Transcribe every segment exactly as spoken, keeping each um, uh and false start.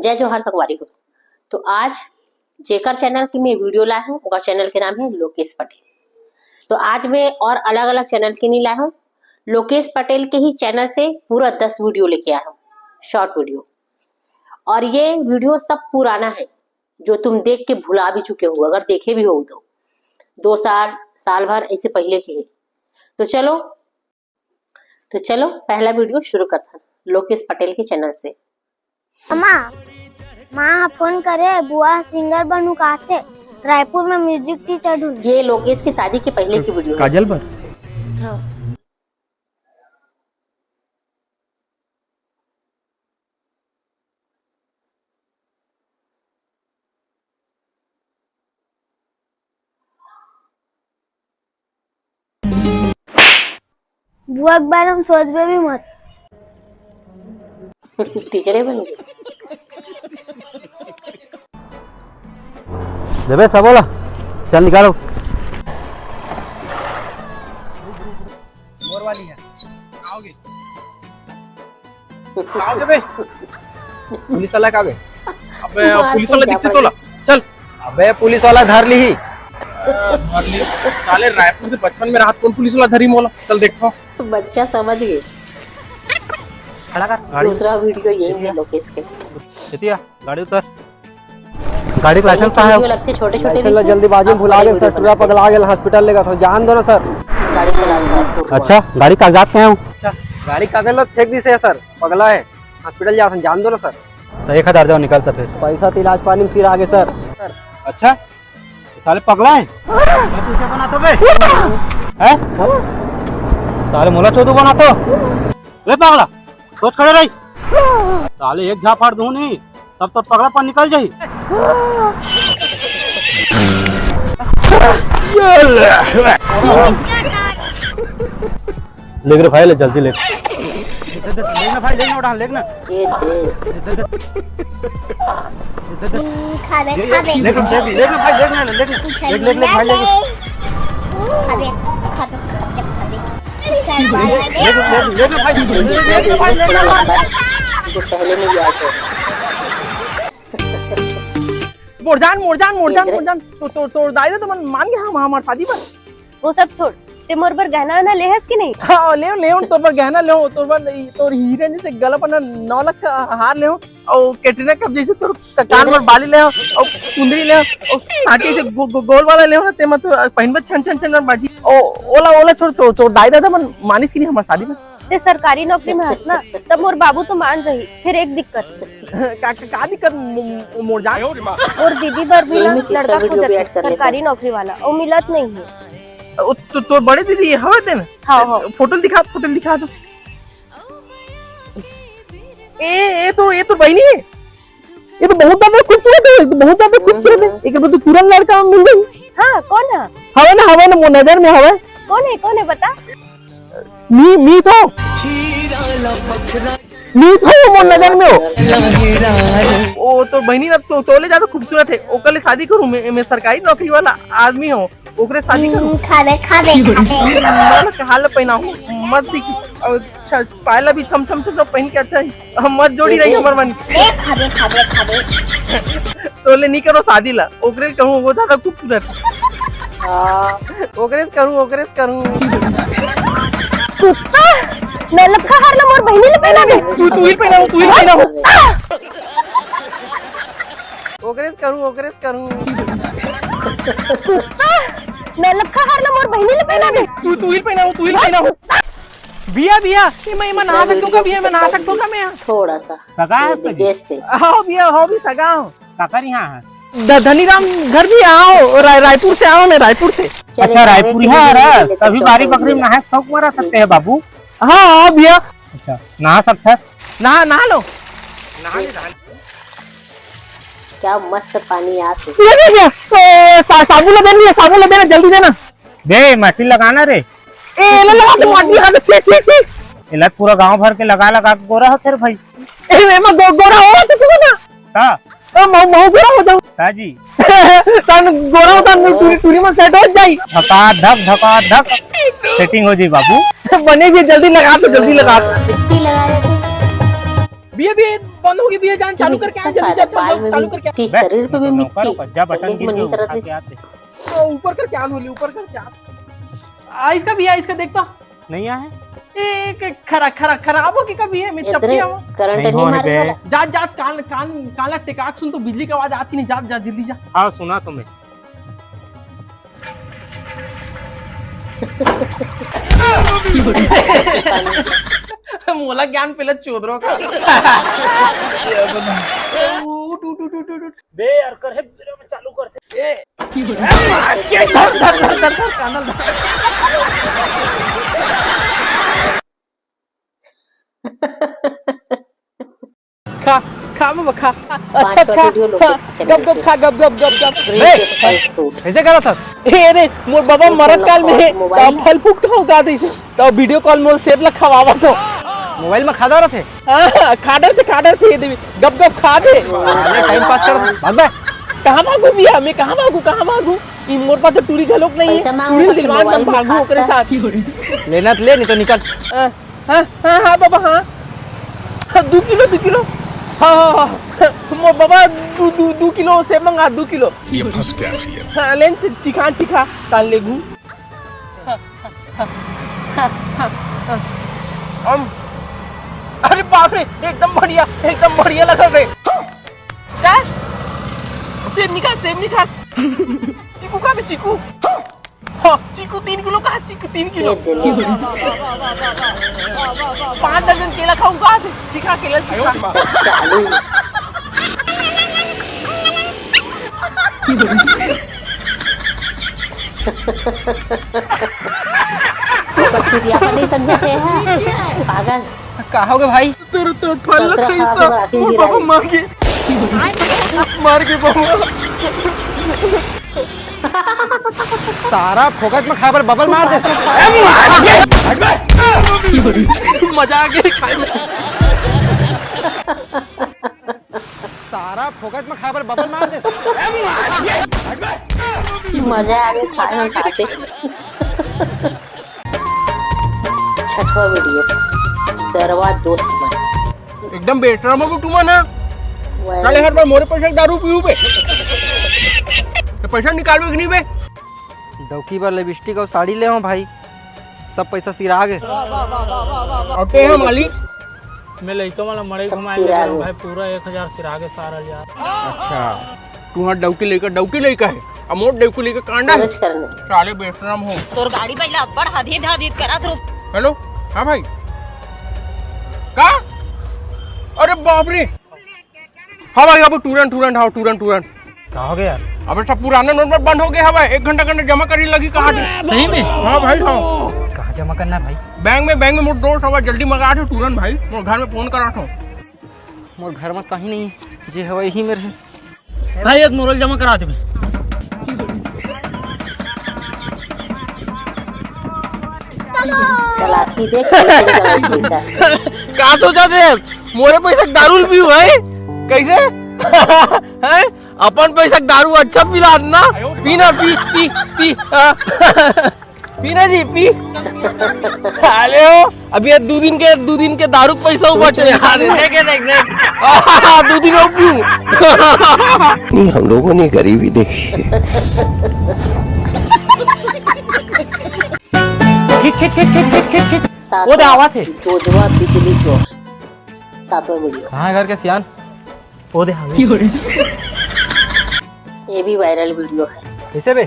जय जोहार संगवारी हो। तो आज जेकर चैनल की मैं वीडियो लाए हूँ, ओकर चैनल के नाम है लोकेश पटेल। तो आज मैं और अलग-अलग चैनल की नहीं लाए हूँ, लोकेश पटेल के ही चैनल से पूरा दस वीडियो लेके आया हूँ, शॉर्ट वीडियो। और ये वीडियो सब पुराना है, जो तुम देख के भुला भी चुके हो, अगर देखे भी हो तो। दो साल, साल भर ऐसे पहले के है। तो चलो, तो चलो पहला वीडियो शुरू करथन लोकेश पटेल के चैनल से। अम्मा, माँ ह फोन करे, बुआ ह सिंगर बनू काथे, रायपुर में म्यूजिक टीचर ढूंढ। ये लोकेश की शादी के पहले की वीडियो है। काजल बर? हाँ। बुआ के बारे में सोचबे भी मत। टीचरे बन गई। देबे सबो ला, चल निकालो। मोर वाली है। आओगे? आओगे बे? पुलिस वाला का बे? अबे, मार पुलिस वाला दिखते तोला। चल। अबे, पुलिस वाला धर ली। धर ली। साले, रायपुर से बचपन में राहत कोन पुलिस वाला धरी मोला? चल देखता हूँ। बच्चा समझ गए। खड़ा कर गाड़ी। दूसरा वीडियो यही है लोकेश के। चेतिया, गाड़ी उतर। गाड़ी का लाइसेंस कहाँ है? वीडियो लगते छोटे छोटे। लाइसेंस ला जल्दीबाजी में भुला गेल सर, पूरा पगला गेल, हॉस्पिटल लेगा था, जान दो ना सर। गाड़ी चला रहा है। अच्छा, गाड़ी कागजात कहाँ है? अच्छा, गाड़ी कागज ला फेंक दी से सर, पगला है, हॉस्पिटल जा, जान दो ना सर। तो एक हजार दो, निकलता फिर। पैसा तो इलाज पानी में सिर आगे सर। अच्छा, ये साले पगला है। मैं तुझे बनाता बे। हैं? साले मोला चोदू बनाता। ए पगला, सोच खड़े रही। साले एक झापड़ दूं नहीं, तब तो पगलापन निकल जाही। लेके रे भाई, ले जल्दी ले। लेना भाई, लेना उठा, लेना। ये दे। खाबे, खाबे। लेकिन, लेकिन, लेकिन भाई, लेकिन, लेकिन। लेकिन, लेकिन, लेकिन भाई, लेकिन। खाबे, खाबे, खाबे। लेकिन, लेकिन, लेकिन भाई, लेकिन, लेकिन भाई, लेकिन। जो पहले नहीं याद है। मोरजान, मोरजान, मोरजान, देख रे। मोरजान। तो, तो, तो दाई दे तो मन मान गया हम, हमार शादी पर। वो सब छोड़, ते मोर बर गहना वहना ले हस कि नहीं? हाँ, ले, ले, तोर बर गहना ले, तोर बर, तोर हीरे जैसे गला पर ना नौ लाख का हार ले, और कैटरीना कैफ जैसे तोर कान में बाली ले, और कुंदरी ले, और साटी से गो-, गो-, गोल वाला ले ना, ते मत पहनबे छन छन छन बाजी। ओ, ओला, ओला छोड़, तो, तो दाई दादा मन मानिस कि नहीं हमार शादी में? ते सरकारी नौकरी में हस ना, तब मोर बाबू तो मान जाही। फिर एक दिक्कत। का, का, का दिक्कत मो-, मो-, मोर जान? मोर दीदी बर भी ना लड़का खोजत हे, सरकारी नौकरी वाला, और मिलत नहीं है। ओ, तो, तोर बड़े दीदी हवे तेन? हाँ, हाँ। फोटो दिखा, फोटो दिखा दो। ए, ए तो, ए तो बहिनी है। ये तो बहुत ज्यादा खूबसूरत है, ये तो बहुत ज्यादा खूबसूरत है। एक तो तुरंत लड़का मिल जाई। हाँ, कौन है? हवे ना, हवे ना, मोर नजर में हवे। कौन है, कौन है, बता। मी, मी तो। मी तो मोर नजर में हो। ओ तो बहिनी ना तो, तोले ज्यादा खूबसूरत है। ओकले शादी करूँ मैं, मैं सरकारी नौकरी वाला आदमी हूँ। ओकरे शादी करूँ। हम्म, खाबे, खाबे, खाबे। नौ लाख के हार पहनाऊँ, मत दिखी। और अच्छा, पायला भी छम छम छम छम पहन के अच्छा है। हम मत जोड़ी रही हमर मन। ए, खाबे, खाबे, खाबे। तोले नहीं करो शादी ला, ओकरे कहूँ वो ज्यादा खूबसूरत। हाँ, ओकरे से करूँ, ओकरे से करूँ। कुत्ता, नलका हार ला मोर बहिनी ले पहना दे। तू, तू ही पहनाओ, तू ही पहनाओ। ओकरे से करूँ, ओकरे से करूँ। कुत्ता, नलका हार ला मोर बहिनी ले पहना दे। तू, तू ही पहनाओ, तू ही पहनाओ। भैया, भैया, ये मैं, मैं नहा सकता हूँ क्या भैया, मैं नहा सकता हूँ क्या मैं यहाँ? थोड़ा सा। सगा है उसका जी? हाँ भैया, हो भी सगा हो। काकर यहाँ है? ध-, धनीराम घर भी आओ, राय-, रायपुर से आओ ना, रायपुर से। अच्छा, रायपुर यहाँ आ रहा है? तभी बारी बकरी में नहाए शौक मरा सकते हैं बाबू। हाँ, हाँ भैया। अच्छा, नहा सकता है? नहा, नहा लो। नहा ले, नहा ले। क्या मस्त पानी यार। ये दे भैया, ओ, सा-, साबुन दे ना, साबुन दे ना, जल्दी दे ना। बे, माटी लगाना रे। ए, ले लगा दे, माटी लगा दे, छी, छी, छी। एला पूरा गांव भर के लगा लगा के गोरा होथे रे भाई। ए, एमा गो-, गोरा हो तो तू ना। का? ए, महू, महू गोरा हो जाऊं। का जी? तन गोरा हो, तन टूरी, टूरी में सेट हो जाई। धका धक, धका धक। सेटिंग हो जाई बाबू। बने भी जल्दी लगा दो, जल्दी लगा दो। कितनी लगा रहे थे? भैया, भैया, बंद होगी भैया, जान चालू करके आ, जल्दी जा, चालू, चालू करके आ। बे, शरीर पे भी मिट्टी। रुक जा, बटन गिर गया, उठा के आते। ओ, ऊपर करके आ, बोली, ऊपर करके आ। आ, इसका भैया, इसका देख तो। नहीं आया है? ए, क-, खरा-, खरा-, खराब हो कि कभी है? मैं चपकी आवा। करंट नहीं मारे रे। जा, जा, कान, कान, कान ला टेका के सुन तो, बिजली की आवाज आती नहीं। जा, जा, जल्दी जा। हाँ, सुना तो मैं। मोला ज्ञान पहले चोदरो का। उठ, उठ, उठ, उठ, उठ। बे यार, कर हे, बेरा में चालू कर से। ए। धर, धर, धर, धर, धर, कानल धर। खा, खा बाबा, खा। अच्छा, खा। गप, गप, खा, गप, गप, गप, गप। ए, कैसे करत हस? ए रे, मोर बाबा मरत काल में हे, त फल फूकत हो का दइसे? त video call मोर सेब ला खवावत हो। मोबाइल में खा डारत हे? हाँ, खा डारत हे, खा डारत हे, ये देवी। गप, गप, खा दे। अरे, टाइम पास कर, भाग बे। कहाँ भागू भैया? मैं कहाँ भागू, कहाँ भागू? ई मोर पास तो टूरी घलोक नहीं है। टूरी दिलवान मन भागू ओकरे साथ। लेना तो ले, नहीं तो निकल। हाँ, हाँ, हाँ, हाँ, बाबा, हाँ। हाँ, दू किलो, दू किलो। हाँ, हाँ, हाँ। मो बाबा, दू, दू, दू किलो सेब मंगा, दू किलो। ये फंस गया सी है। हाँ, लेन चि-, चिखा, चिखा, तान ले घूम। हम, अरे बाप रे, एकदम बढ़िया, एकदम बढ़िया लगा बे। का? सेब निकाल, सेब निकाल। चीकू का बे, चीकू? हाँ, चीकू तीन किलो का, चीकू तीन किलो। पाँच दर्जन केला खाऊंगा आज, चिखा केला चिखा। कठपुतलिया का नहीं समझते हैं, पागल। का होगे भाई? तोर, तोर फल ला खाई तो मोर बाबा मार के, मार के बाबा। सारा फोकट में खाए बर बबल मार दे। मजा आ गया खाए में। सारा फोकट में खाए बर बबल मार दे। मजा आ गया खाए में, खा के। छठवा वीडियो, दरवा दोस्त मन। एकदम बेटरा में तू मन हा। वाह। साले हर बार मोरे पैसा के दारू पीऊ बे। तो पैसा निकालबे कि नहीं बे? डौकी बर लिपस्टिक और साड़ी ले हो भाई, सब पैसा सिरा गे। और ते है मालिक? मैं लइका वाला मड़ई सब घुमाए सिरा ले गे। भाई, पूरा एक हजार सिरा गे सारा यार। अच्छा, तू हा डौकी लइका, डौकी लइका है, अब मोर डौकी लइका कांडा है। साले बेशरम हो। तोर गाड़ी पहिला अब्बड़ हदीद हदीद करत रुक। हेलो, हाँ भाई, का? अरे बाप रे, हाँ भाई, अब तुरंत, तुरंत, हाँ, तुरंत, तुरंत। का हो गया यार? अबे सब पुराना नोट में बंद हो गया है भाई, एक घंटा, घंटा जमा करी लगी कहाँ से? सही में? हाँ भाई, हाँ। कहाँ जमा करना है भाई? बैंक में, बैंक में मोर दोस्त हवा, जल्दी मंगा दो तुरंत भाई, मोर घर में फोन करा था। मोर घर में कहीं नहीं, जे हवा यही में रहे। भाई, एक मोरल जमा करा दे। चलाकी देख, कैसे चलाकी देता है। का सोचा थे? मोरे पैसा के दारू ल पीऊ भाई? कैसे? हैं? अपन पैसा के दारू अच्छा पिला ना? पी ना, पी, पी, पी। हाँ। पी ना जी, पी। अरे हो, अभी ये दू दिन के, दू दिन के दारू के पैसा बचे यार। देख, देख, देख। हाँ, दू दिन हो पीऊ। नहीं, हम लोगों ने गरीबी देखी है। खींच, खींच, खींच। सातवां, वो दे आवत हे। जोजवा बिजली चौक। सातवां वीडियो। कहाँ है घर के सियान? वो दे, हाँ। ये भी वायरल वीडियो है। कैसे बे?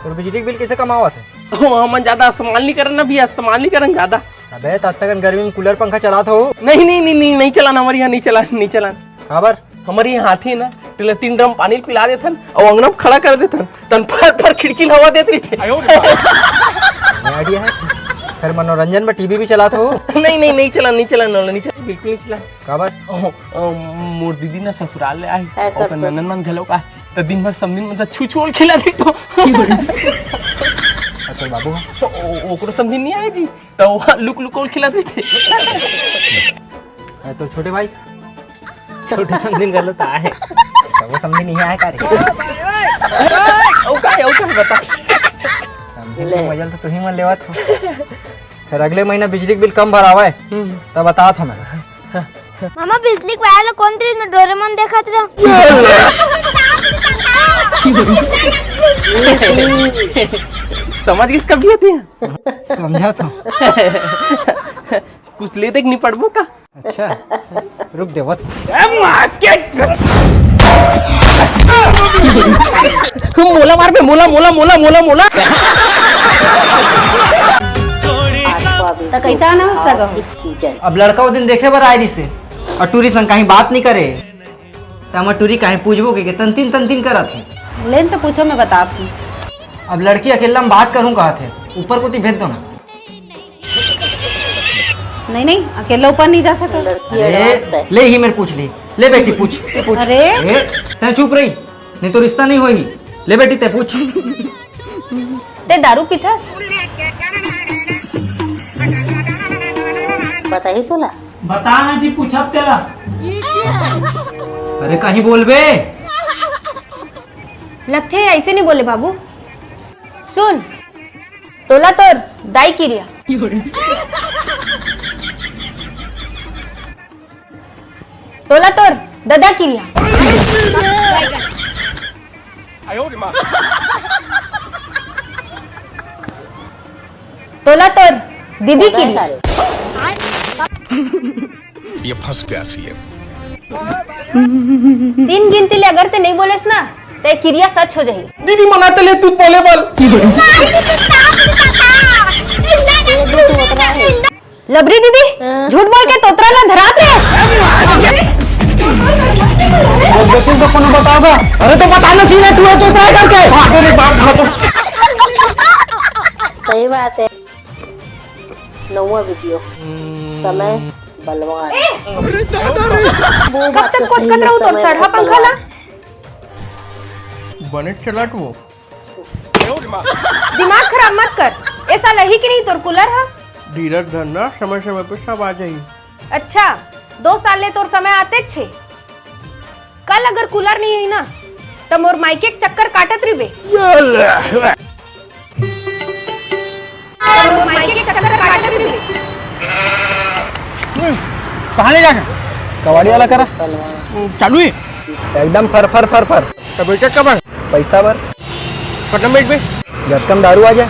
और बिजली के बिल कैसे कम आवत हे? ओ, हमन ज्यादा इस्तेमाल नहीं करन ना भैया, इस्तेमाल नहीं करन ज्यादा। अबे, तब तक गर्मी में कूलर पंखा चलात हो? नहीं, नहीं, नहीं, नहीं, नहीं चलान, हमर यहाँ नहीं चलान, नहीं चलान। काबर? हमर यहाँ हाथी ना, तेला तीन ड्रम पानी पिला देथन, अउ अंगना में खड़ा कर देथन, तन फर फर खिड़की ल हवा देत रहिथे। आइडिया है। फिर मनोरंजन में टीवी भी चलात हो? नहीं, नहीं, नहीं चलान, नहीं चलान, नहीं चलान, बिल्कुल नहीं चलान। काबर? ओ, ओ, मोर दीदी ना ससुराल ले आही, ऐसा ओकर तो ननद मन घलो का, त दिन भर समधिन मन से छू छू खिला दी तो। अच्छा बाबू। ओ, ओ, ओकरो समधिन नहीं आए जी, त वो लुक लुक खिला दी थे। अरे तो छोटे भाई, छोटे समधिन घलो त आए, सब समधिन नहीं आए का रे? ओ का है, ओ का है, बता। समधिन के मजा ल तो तुही मन लेवत हो। फिर अगले महीना बिजली के बिल कम भरावय, हम्म। तब बतात हो मैं। मामा, बिजली के वायर ला कोन दीस? मैं डोरेमोन देखत रहा। समझ गइस कभी होती है। समझा तो। कुछ ले देख नहीं पड़बो का? अच्छा, रुक देवत। मोला मार बे, मोला, मोला, मोला, मोला, मोला। त कैसा ना हो सगा हो? अब लड़का वो दिन देखे बर आए रिसे और टूरी संग कहीं बात नहीं करे। त हमर टूरी कहीं पूछबो के, के तंतिन तंतिन करत है। लेन तो पूछो, मैं बतात हूँ। अब लड़की अकेला में बात करूँ कहत है, ऊपर कोती भेज दो ना। नहीं नहीं, अकेला ऊपर नहीं जा सकता। अरे, ले ही मेरे पूछ ली। ले बेटी पूछ। अरे ए, तैं चुप रही, नहीं तो रिश्ता नहीं होएगी। ले बेटी तैं पूछ। ते दारू पीथस? बताही तोला। बता ना जी, पूछत तेला। अरे कहीं बोलबे। लगथे ऐसे नहीं बोले बाबू। सुन, तोला तोर दाई किरिया, तोला तोर ददा किरिया, तोला तोर दीदी किरिया। ये फंस गया सीएम। तीन गिनती ले अगर ते नहीं बोलेस ना, ते किरिया सच हो जाही। दीदी मना तो ले तू बोले बर। लबरी दीदी, झूठ बोल के तोतरा ला धरात रे। बेटी तो कोनो बताबा। अरे तो बताना चाहिए तू है तो ट्राई करके। अरे बाप रे। सही बात है। नौवा वीडियो समय बलवान। कब तक कोटकत रहू तोर चढ़ा पंखा ला? बने चलत वो। दिमाग खराब मत कर। ए साल रही कि नहीं तोर कूलर हा? धीरज धरना, समय समय पे सब आ जाही। अच्छा, दो साल ले तोर समय आते छे। कल अगर कूलर नहीं है ना, तो मोर मायके के चक्कर काटत रहिबे। कहाँ ले जाके? कबाड़ी वाला करा। चालू है। एकदम फर फर फर फर। तो बेटा कब है? पैसा बर। कतना बेच बे? जब कम दारू आ जाए।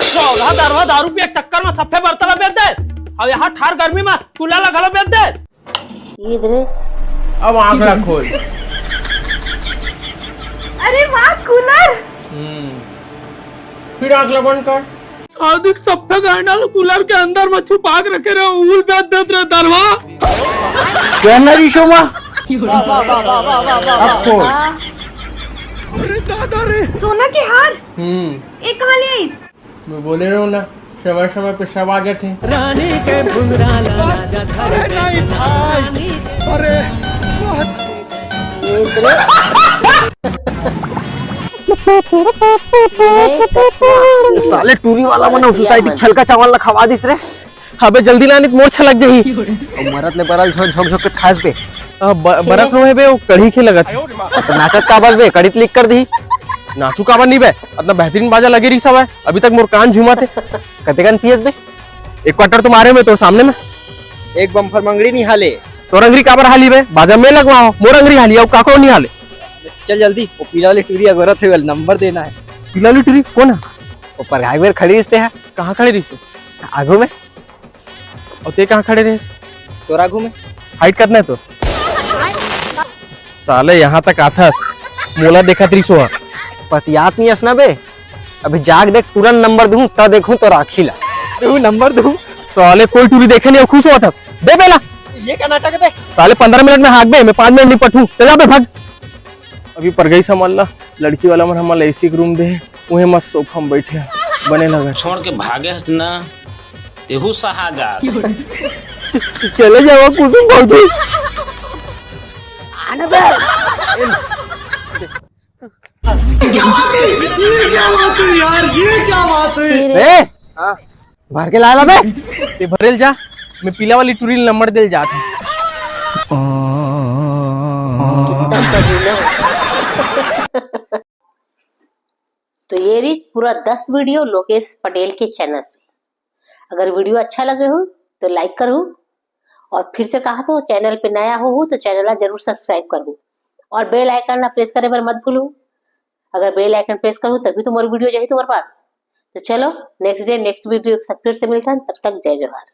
चौदह दरवा दारू पिए चक्कर में सफे बर्तन बेच दे। अब यहाँ ठार गर्मी में चूल्हा ला घलो बेच दे। ईद रे। अब आँख ला खोल। अरे वाह, कूलर। फिर आँख ला बंद कर। शादी के सफे गहना ला कूलर के अंदर में छुपा के रखे रहे, उल बेच देत रहे दरवा। कहना रिशो माँ। अब खोल। सोना के हार। हम्म। एक कहाँ ले आइस? मैं बोले रहूँ ना, समय समय पे सब आ जाते हैं। रानी के भुंगराला राजा धर। अरे नहीं भाई, अरे बहुत। नहीं, तो सुना। साले टूरी वाला मन सोसाइटी छलका चावल ला खवा दिस रे। अबे जल्दी ला, नहीं तो मोर छलक जाही। अब मरत ले बरल झोंक झोंक झोंक के खास बे। अब ब-, बरत नो है बे, वो कढ़ी के लगत है। तो नाचत का बस बे, कढ़ी तो लिख कर दी। नाचू काबर नहीं बे, इतना बेहतरीन बाजा लगे रही सब है। अभी तक मोर कान झूमत है। कते कान पियत बे? एक क्वार्टर तो मारे में तोर सामने में। एक बम्फर मंगड़ी नहीं हाले। तोर अंगरी काबर हाली बे? बाजा में लगवाओ, मोर अंगरी हाली, अब काको नहीं हाले। चल जल्दी, वो पीला वाली टूरी अगोरत है, नंबर देना है। पीला वाली टूरी कौन है? वो परघाई बेर खड़ी रिस्ते है। कहाँ खड़ी रिस्ते? आगू में। और ते कहाँ खड़े रहे? तोरा आगू में। हाइट कितना है तो? साले यहाँ तक आथस, मोला देखत रिसो। पतियात नहीं अस ना बे, अभी जाग देख, तुरंत नंबर दूँ, तब देखूँ तो राखी ला। तू नंबर दूँ। साले कोई टूरी देखे नहीं, खुश हुआ था। दे बेला। ये क्या नाटक है बे? साले पंद्रह मिनट में हाक बे, मैं पाँच मिनट नहीं पठूँ, चल जा बे, भाग। अभी पर गई सामान ला, लड़की वाला मन हमारे एसी रूम दे, उहे मस्त सोफा में बैठे हैं, बने लगा। छोड़ के भागे हट ना, तेहू सहागा। च-, च-, चले जाओ कुसुम भौजी। आने बे। ये क्या बात है यार, ये क्या बात है? ए, हाँ। भर के ला ला बे। ते भरेल जा, मैं पीला वाली टूरी नंबर देल जात हूँ। तो ये रही पूरा दस वीडियो लोकेश पटेल के चैनल से। अगर वीडियो अच्छा लगे हो तो लाइक करो, और फिर से कहा तो चैनल पे नया हो, हो तो चैनल ला जरूर सब्सक्राइब करो और बेल आइकन ला प्रेस करे बर मत भूलो। अगर बेल आइकन प्रेस करो तभी तो मोर वीडियो जाही तुम्हारे पास। तो चलो, नेक्स्ट डे नेक्स्ट वीडियो के साथ फिर से मिलता है, तब तक जय जोहार।